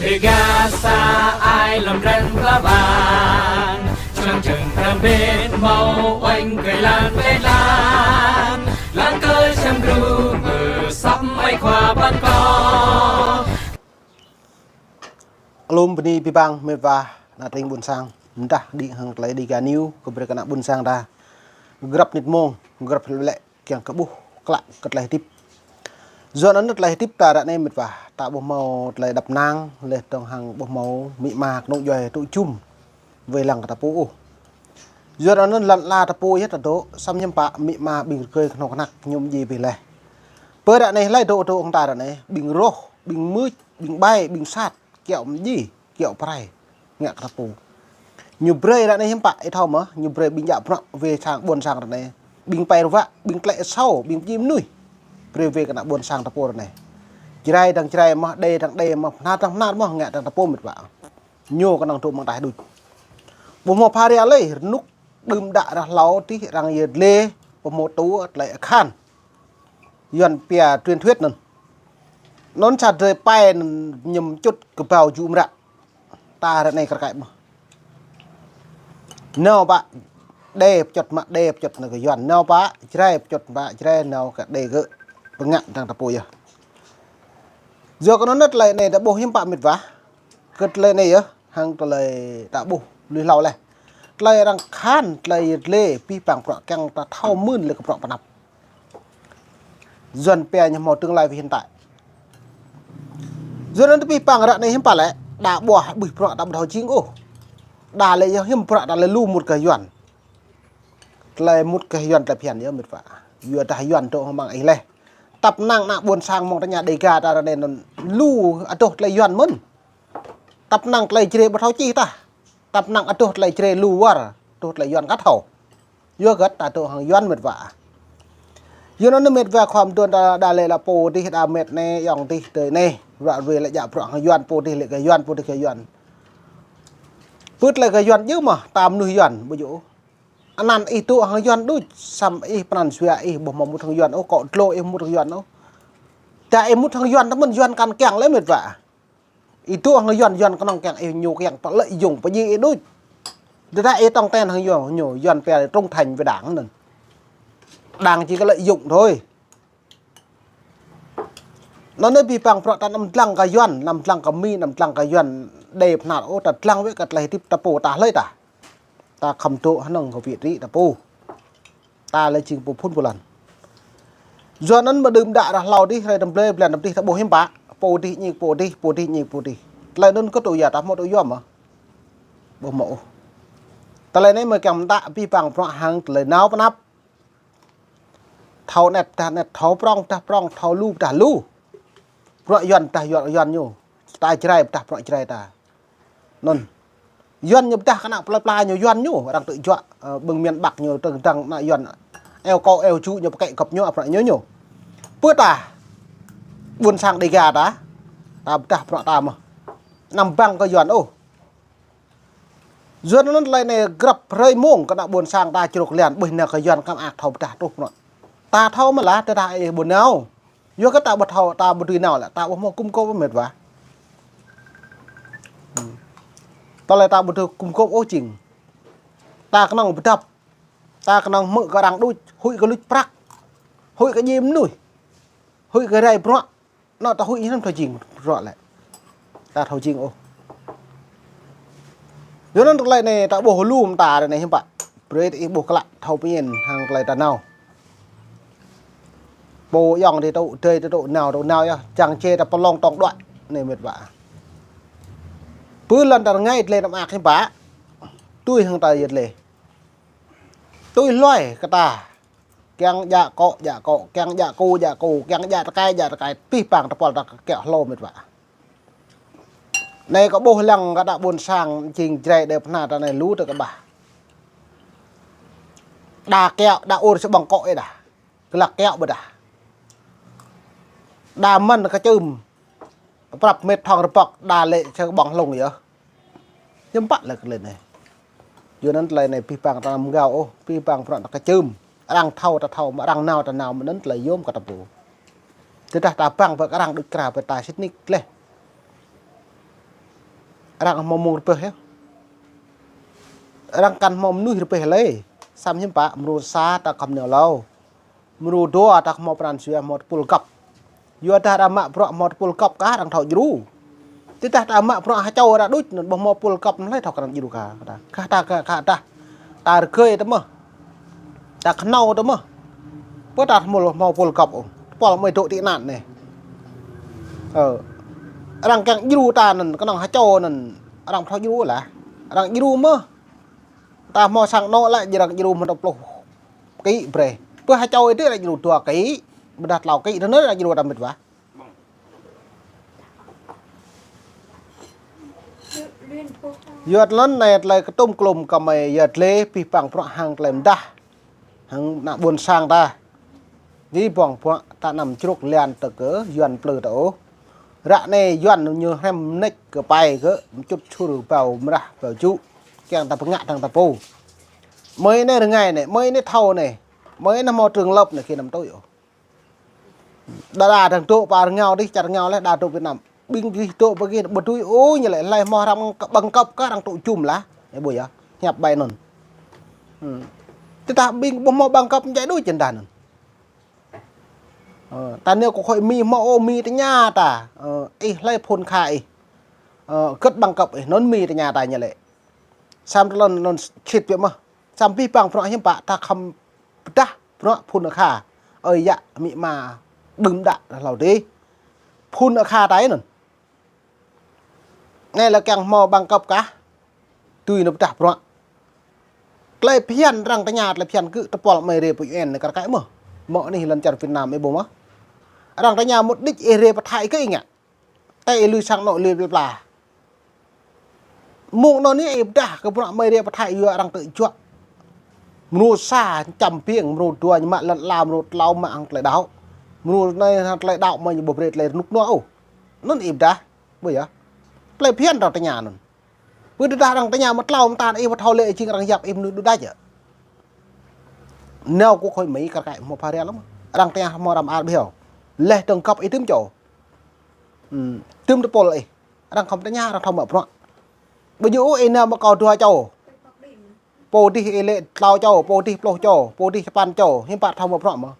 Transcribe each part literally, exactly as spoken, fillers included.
Dêgar sa ai lŏm ren pla ƀang, čang čang pram ƀen hmâo uănh kơ lăn tê lăn, lăn kơ čang gru mơ săp ai khua ƀăn kơ. Alum bơni abih bang mĕt wa ană tring ƀôn sang, mơdah đĭ hăng tơlơi Dêgar News kơ brơi kơ ană ƀôn sang ta. Grăp mơnit mông, grăp lĕ kiăng kơ ƀuh klă kơ tơlơi hơdip. Yua anŭn tơlơi hơdip ta ră anai mĕt wa, ta ƀu hmâo tơlơi đăp năng, laih dơ̆ng hăng ƀu hmâo amĭ ama kơnung djuai tŭ jum wai lăng kơ ta pô ôh. Yua anŭn lăn ala ta pô yơh ta dŏ, samơ̆ hiư̆m pă amĭ ama ƀing rơgơi kơnuk kơna ñu či pơlih. Pơ ră anai hlơi dŏ dŏ hăng ta ră anai, ƀing roh, ƀing mưč, ƀing ƀai, ƀing sat, kiaŏ mơji, kiaŏ prai, ngă kơ ta pô. Ñu brơi ră anai hiư̆m pă, ih thâo mơ̆, ñu brơi ƀing djă bruă wai sang ƀôn sang ră anai. Ƀing pai ruă, ƀing tlĕ asâo, ƀing pơjing mơnuih. Brơi wai kơ ană ƀôn sang ta pô ră anai. Jrai dang jrai mơ̆n, đe dang đe mơ̆n, hnar dang hnar mơ̆n, ngă dang ta pô mĕt wa. Ñu kơnơ̆ng dŏ amăng tah đôč. Ƀu hmâo pha ria lơi, rơnŭk đưm đă ră hlâo tih arăng yơh lĕ, ƀu hmâo tŭ tơlơi akhan. Yuan pia truyền thuyết anŭn. Anŭn sa drơi pai anŭn ñu čut kơƀâo jŭ mră. Ta ră anai kar kaĭ mơ̆n. Nao pă đe pơčut mă đe pơčut nao kơ Yuan. Nao pă Jrai pơčut mă Jrai nao kơ đe gơ̆. Pơngă dang ta pô yơh. Yua kơ anŭn tơlơi anai ta ƀuh hiư̆m pă mĕt wa. Kơ tơlơi anai yơh. Hăng tơlơi ta ƀuh lui hlâo laih. Tơlơi arăng khan, tơlơi yơh lĕ, abih bang bruă kiăng ta thâo mơ̆n lĕ kơ bruă pơanăp. Yuan pia ñu hmâo tương lai với hiện tại. Yua anŭn abih bang ră anai hiư̆m pă lĕ, đa ƀuh abih bruă ta ƀu thâo jing ôh. Đa lĕ yơh hiư̆m bruă ta lĕ lu mŭt kơ Yuan. Tơlơi mŭt kơ Yuan tơlơi phiăn yơh mĕt wa. Yua dah Yuan dŏ hăng amăng ih laih. Tăp năng ană ƀôn sang mơ̆ng tơña Dêgar ta ră anai anŭn lu adoh tơlơi Yuan mơ̆n. Tăp năng tơlơi Jrai ƀu thâo čih tah. Tăp năng adoh tơlơi Jrai lu war, adoh tơlơi Yuan kăt thâo. Yua hơget ta dŏ hăng Yuan mĕt wa. Yua anŭn mĕt wa khua mơduôn ta đa lĕ la pô dih đa mĕt anai, ayŏng dih tơi anai. Ruă ruai lĕ djă bruă hăng Yuan pô dih lĕ kơ Yuan, pô dih kơ Yuan. Pưt lĕ kơ Yuan djơ̆ mơ̆n, ta mơnuih Yuan, ƀu djơ̆. Anăn ih dŏ hăng Yuan đôč, samơ̆ ih pran jua ih ƀu hmâo mŭt hăng Yuan ôh, akŏ dlô ih mŭt hăng Yuan ôh. Dah ih mŭt hăng Yuan tơmơ̆n Yuan kăn kiăng lĕ mĕt wa. Ih dŏ hăng Yuan, Yuan kơnơ̆ng kiăng ih ñu kiăng pơlơi yŭng pơjing ih đôč. Dah ih tong ten hăng Yuan, ñu Yuan pia trung thành với Đảng anŭn. Đảng chỉ có lợi dụng thôi. Anŭn anai abih bang bruă ta anăm dlăng kơ Yuan, anăm dlăng kơ Mi, anăm dlăng kơ Yuan đe pơhnar ôh, ta dlăng wơ̆t kơ tơlơi hơdip ta pô ta hlơi ta. Ta khŏm dŏ hơnơ̆ng kơ vị trí ta pô. Ta lĕ jing pô phŭn pô lăn. Yua anŭn mơ̆ đưm đă ră hlâo dih, hrơi tơm blơi, blan tơm dih, ta ƀuh hiư̆m pă. Pô dih ñik pô dih, pô dih ñik pô dih. Tơlơi anŭn kơ tŭ yua ta hmâo tŭ yua mơ̆. Ƀu hmâo ôh. Tơlơi anai mơ̆ kiăng mơtă abih bang bruă hăng tơlơi nao pơanăp. Thâo anet pơdah anet, thâo prŏng pơdah prŏng, thâo lu pơdah lu. Bruă Yuan pơdah Yuan, Yuan ñu. Ta Jrai pơdah bruă Jrai ta. Anŭn. Yuan ñu pơdah kơ ană plơi pla ñu Yuan ñu. Arăng tơjuă, ơ, ƀing miền Bắc ñu tơdang ană Yuan. Eo kâo eo jŭ ñu pơkĕ gŏp ñu, bruă ñu ñu. Pơ ta. Ƀôn sang Dêgar ta. Ta pơdah bruă ta mơ̆n. Anăm bang kơ Yuan ôh. Yuan anŭn tơlơi anai grăp hrơi mông kơ ană ƀôn sang ta čruk lian ƀuh nao kơ Yuan kăm ak thâo pơdah truh pơnŏ. Ta thâo mơ̆ lah tơdah ih ƀu nao. Yua kơ ta ƀu thâo ta ƀu dưi nao lĕ ta ƀu hmâo gum gôp mĕt wa. Hm. Tơlơi ta ƀu dưi gum gôp ôh jing. Ta kơnơ̆ng pơdăp. Ta kơnơ̆ng hmư̆ kơ arăng đôč, huĭ kơ luč prăk. Huĭ kơ djai mơnuih. Huĭ kơ rai bruă. Anŭn ta huĭ hiư̆m thâo jing bruă lĕ. Ta thâo jing ôh. Yua anŭn tơlơi anai ta ƀuh lu mơta ră anai hiư̆m pă. Brơi ih ƀuh klă thâo pơmĭn hăng tơlơi ta nao. Pô ayŏng dih tŭ, dơi dih tŭ, nao tŭ nao yơh. Čang čê ta pơlông tong đuaĭ anai mĕt wa. Pơ lăn ta rơngai tơlơi anăm ak hiư̆m pă. Tui hăng ta yơh tơlơi. Tui hluai kơ ta. Kiăng djă akŏ, djă akŏ, kiăng djă kô, djă kô, kiăng djă tơkai, djă tơkai, abih bang tơpul ta kiaŏ hlô mĕt wa. Anai kơ ƀuh lăng kơ ană ƀôn sang jing Jrai đe pơhnar ta anai lu tơ kơƀah. Đa kiaŏ, đa ur sa ƀơ̆ng akŏ ih đa. Glăk kiaŏ ƀôdah. Đa mơ̆n kơčưm. Prăp mĕt thŏng rơbŏk, đa lĕ sa ƀơ̆ng hlung yơh. Hiư̆m pă lĕ kơ tơlơi anai. Yua anŭn tơlơi anai abih bang ta anăm gao ôh, abih bang bruă ta kơčưm. Arăng thâo ta thâo, mă arăng nao ta nao, mơ̆ anŭn tơlơi yôm kơ ta pô. Tơdah ta bang ƀơi kơ arăng đôč kra ƀơi ta sĭt nik laih. Arăng hmâo mơ̆ng rơbeh yơh. Arăng kăn hmâo mơnuih rơbeh lĕ. Samơ̆ hiư̆m pă, mrô sa ta khŏm nao hlâo. Mrô dua ta hmâo pran jua hmâo tơpul găp. Yua dah arăng mă bruă hmâo tơpul găp kah arăng thâo djru. Tơdah ta mă bruă ha čô arăng đôč anŭn ƀu hmâo tơpul găp anŭn hlơi thâo krăn djru kah. Kah ta, kah ta, kah ta. Ta rơgơi ta mơ̆. Ta khnâo ta mơ̆. Pơ ta hmâo hmâo tơpul găp ôh. Tơpul mơi dŏ tị nạn anai. Ơ. Arăng kiăng djru ta anŭn, kơnơ̆ng ha čô anŭn arăng thâo djru lah. Arăng djru mơ̆. Ta hmâo sang anŏ lĕ arăng djru hmâo tơpluh ký brơi. Pơ ha čô ih tơ arăng djru dua ký. Ƀôdah tlâo ký, tơnơ̆ arăng djru ta mĭt wa. Yua tơlơi anai tơlơi kơtŭm klŭm kơ mơi yua tơlơi pih pang bruă hăng tơlơi mơdah. Hăng ană ƀôn sang ta. Dih ƀơ̆ng bruă ta anăm črŭk lian tơ kơ Yuan plư ta ôh. Ră anai Yuan ñu hrăm mơneč kơ pai kơ mčŭt čur ƀâo mrah ƀâo jŭ. Kiăng ta pơngă dăng ta pô. Mơi anai rơngai anai, mơi anai thâo anai. Mơi anai hmâo trường lớp anai kơ anăm tui ôh. Đa đa dăng dŏ pơ rơngiao dih, čar rơngiao lĕ đa dŏ Việt Nam. Ƀing dih dŏ pơ gih ƀu tui ôh ñu lĕ hlơi hmâo hrăm bằng cấp kah arăng tŭ jum lah. Ih ƀuh yơh, hiăp bai anŭn. Hmm. Tơdah ƀing ƀu hmâo bằng cấp jai đôč jơndah anŭn. Ơ, ta nao kơ khối Mi hmâo ôh, Mi tơña ta. Ơ, ih hlơi phŭn akha ih. Ơ, hơget bằng cấp ih, anŭn Mi tơña ta ñu lĕ. Samơ̆ tơlơi anŭn sĭt biă mơ̆. Samơ̆ pih pang bruă hiư̆m pă ta khŏm pơdah bruă phŭn akha. Ơi yă amĭ ama đưm đă hlâo dih. Phŭn akha ta anŭn. Anai lĕ kiăng hmâo bằng cấp kah. Tui anŭn pơdah bruă. Tơlơi phiăn arăng tơña, tơlơi phiăn kơ tơpul mơi rai pơ U N anai kar kaĭ mơ̆. Mơ̆ anih lŏn čar Việt Nam ih ƀuh mơ̆. Arăng tơña mơ̆ đĭč ih rai pơ Thái kơ ih ngă. Tơ ih lui sang anŏ lui plơi pla. Mơ̆ng anŭn anai ih pơdah kơ bruă mơi rai pơ Thái yua arăng tơjuă. Mrô sa čăm piêng, mrô dua ñu mă lŏn ala, mrô tlâo mă hăng tơlơi đaŏ. Mrô anai hăng tơlơi đaŏ mơi ñu ƀu brơi tơlơi rơnŭk rơnua ôh. Anŭn ih pơdah. Ƀuh yơh. Tơlơi phiăn arăng tơña anŭn. Pơ tơdah arăng tơña mơ̆ tlâo mơta ih ƀu thâo lĕ jing arăng yap ih mơnuih đôč đač yơh. Nao kơ khối Mi kar kaĭ hmâo pha ria lăm. Arăng tơña hmâo hrăm ar ƀiă. Leh dơ̆ng găp ih tŭm čô. Hmm, tŭm tơpul ih. Arăng khŏm tơña, arăng thâo mă bruă. Ƀu djơ̆ ôh ih nao mă kâo dua čô. Pô dih ih lĕ tlâo čô, pô dih pluh čô, pô dih sapăn čô, hiư̆m pă thâo mă bruă mơ̆.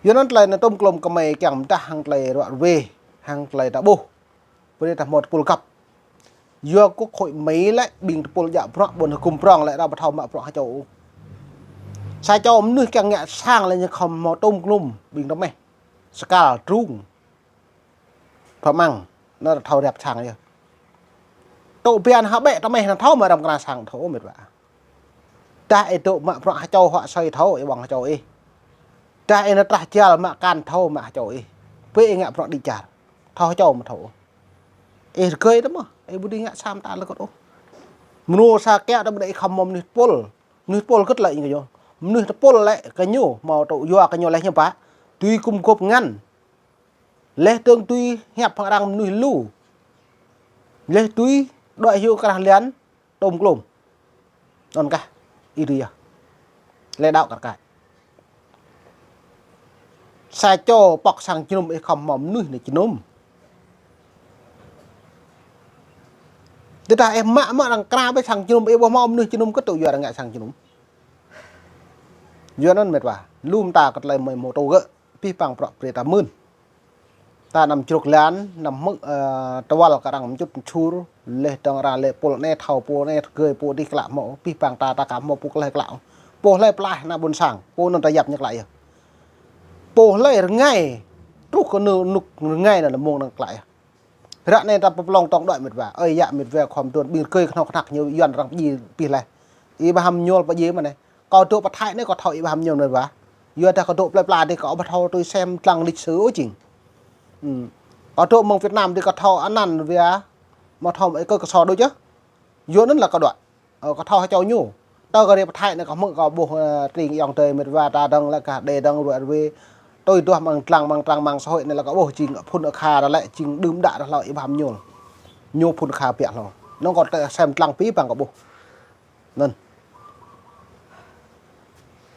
Yua anŭn tơlơi anŭn tŭm klŭm kơ mơi kiăng mơdah hăng tơlơi ruă ruê, hăng tơlơi ta ƀuh. Brơi ta hmâo tơpul găp. Yua kơ khối Mi lĕ ƀing tơpul djă bruă ƀôn hơgŭm prŏng lĕ arăng ƀu thâo mă bruă ha čô. Sa čô mơnuih kiăng ngă sang lĕ ñu khŏm hmâo tŭm klŭm ƀing tơmeh. Sơkal, drung. Pơmăng, anŭn thâo rep sang yơh. Tŭ biăn hă ƀĕ tơmeh anŭn thâo mă răm kơna sang thâo mĭt wa. Dah ih dŏ mă bruă ha čô hŏ soi thâo ih ƀơ̆ng ha čô ih. Dah ih nao trah jal mă kan thâo mă ha čô ih. Pơ ih ngă bruă đĭ čar. Thâo ha čô mă thâo. Ih rơgơi tơ mơ̆, ih ƀu dưi ngă sa mơta lơkŭt ôh. Mrô sa kiăo ta ƀu đei ih khŏm mơ̆ mơnuih tơpul. Mơnuih tơpul hơget lĕ ñu kơ ñu. Mơnuih tơpul lĕ kơ ñu, hmâo tŭ yua kơ ñu leh hiư̆m pă. Tui gum gôp ngăn. Leh dơ̆ng tui hiăp hăng arăng mơnuih lu. Leh tui đuaĭ hyu krah lian tŭm klŭm. Anŭn kah, ih tui yơh. Lĕ đaŏ kar kaĭ. Sa čô pŏk sang jơnum ih khŏm hmâo mơnuih anai jơnum. Tơdah ih mă mă arăng kra ƀơi sang jơnum ih ƀu hmâo mơnuih jơnum kơ tŭ yua arăng ngă sang jơnum. Yua anŭn mĕt wa, lŏm ta kơ tơlơi mơi hmâo tŭ gơ̆, pih pang prŏ brơi ta mưn. Ta anăm črŭk lan, anăm hmư̆, ơ, tơwăl kơ arăng mčŭt mčur, leh dơ̆ng arăng lĕ pô anai thâo, pô anai rơgơi, pô dih klă hmâo, pih pang ta, ta ka hmâo pô kleh klă. Pô hlơi plah ană ƀôn sang, pô anŭn ta yap ñu klă yơh. Pô hlơi rơngai, truh kơ anŭn rơngai anŭn lĕ mơ̆ng anŭn klă yơh. Ră anai ta pơplông tŏng đuaĭ mĕt wa. Ơi yă mĕt wa khŏm tuan ƀing rơgơi kơhnâo kơhnăk ñu Yuan arăng pơdjai pih leh. Ih ƀu hăm ñuôl pơdjai mơ̆n anai. Kâo dŏ pơ Thái anai kâo thâo ih ƀu hăm ñuôl mĕt wa. Yua dah kâo dŏ plơi pla dih kâo ƀu thâo tui sem lăng lịch sử ôh jing. Hmm. Kâo dŏ mơ̆ng Việt Nam dih kâo thâo anăn wa. Mơ̆ thâo mơ̆ ih kơ kơ so đôč yơh. Yua anŭn lĕ kâo đuaĭ. Ơ, kâo thâo ha čô ñu. Tơ kâo rai pơ Thái anai kâo hmư̆ kâo ƀuh, ơ, tring ayŏng adơi mĕt wa ta dơ̆ng lĕ kah đe dơ̆ng ruă ruê. Tui duah mơ̆ng trang, mơ̆ng trang mạng xã hội anai lĕ kâo ƀuh jing phŭn akha ta lĕ jing đưm đă ta hlâo ih ƀu hăm ñuôl. Ñu phŭn akha biă hlâo. Anŭn kâo tơ sem lăng pih pang kâo ƀuh. Anŭn.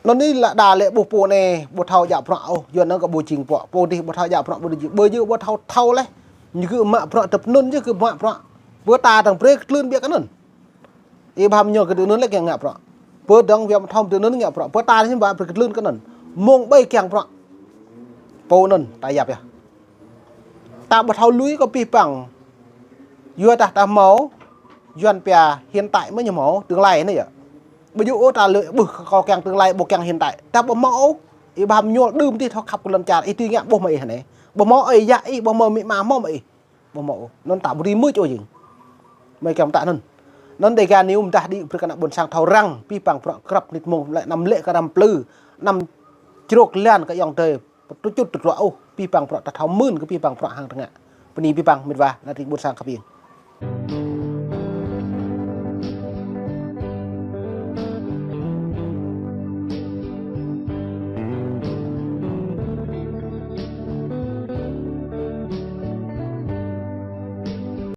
Anŭn anai lĕ đa lĕ ƀuh pô anai ƀu thâo djă bruă ôh, yua anŭn kâo ƀuh jing pô, pô dih ƀu thâo djă bruă ƀu dih jing. Ƀơi yơh ƀu thâo thâo leh. Ñu kơ mă bruă tơpơnun yơh kơ mă bruă. Pơ ta dang brơi kơtlưn biă kơ anŭn. Ih ƀu hmâo ñu kơ tơnun lĕ kiăng ngă bruă. Pơ dang biă mă thom tơnun ngă bruă. Pơ ta ñu ƀu brơi kơtlưn kơ anŭn. Mơ̆ng ƀai kiăng bruă. Pô anŭn ta yap yơh. Ta ƀu thâo lui kơ pih păng. Yua dah ta hmâo, Yuan pia hiện tại mơ̆ ñu hmâo, tương lai anai yơh. Ƀu djơ̆ ôh ta lui, ƀuh kâo kiăng tương lai, ƀu kiăng hiện tại. Ta ƀu hmâo ôh, ih ƀu hmâo ñu đưm tih thâo khăp kơ lŏn čar, ih tui ngă ƀuh mă ih anai. Ƀu hmâo ơi yă ih, ƀu hmâo amĭ ama hmâo mă ih. Ƀu hmâo ôh, anŭn ta ƀu ri mưč ôh jing. Mơi kiăng ta anŭn. Anŭn Dega News mơdah đĭ brơi kơ ană ƀôn sang thâo răng, pih păng bruă krăp nit mông lĕ anăm lĕ kơ răm plư, anăm črôk lan kơ ayŏng adơi, tơčut tơtruă ôh, pih păng bruă ta thâo mưn kơ pih păng bruă hăng tơngă. Bơni pih păng mĕt wa, ană tring ƀôn sang khăp ing.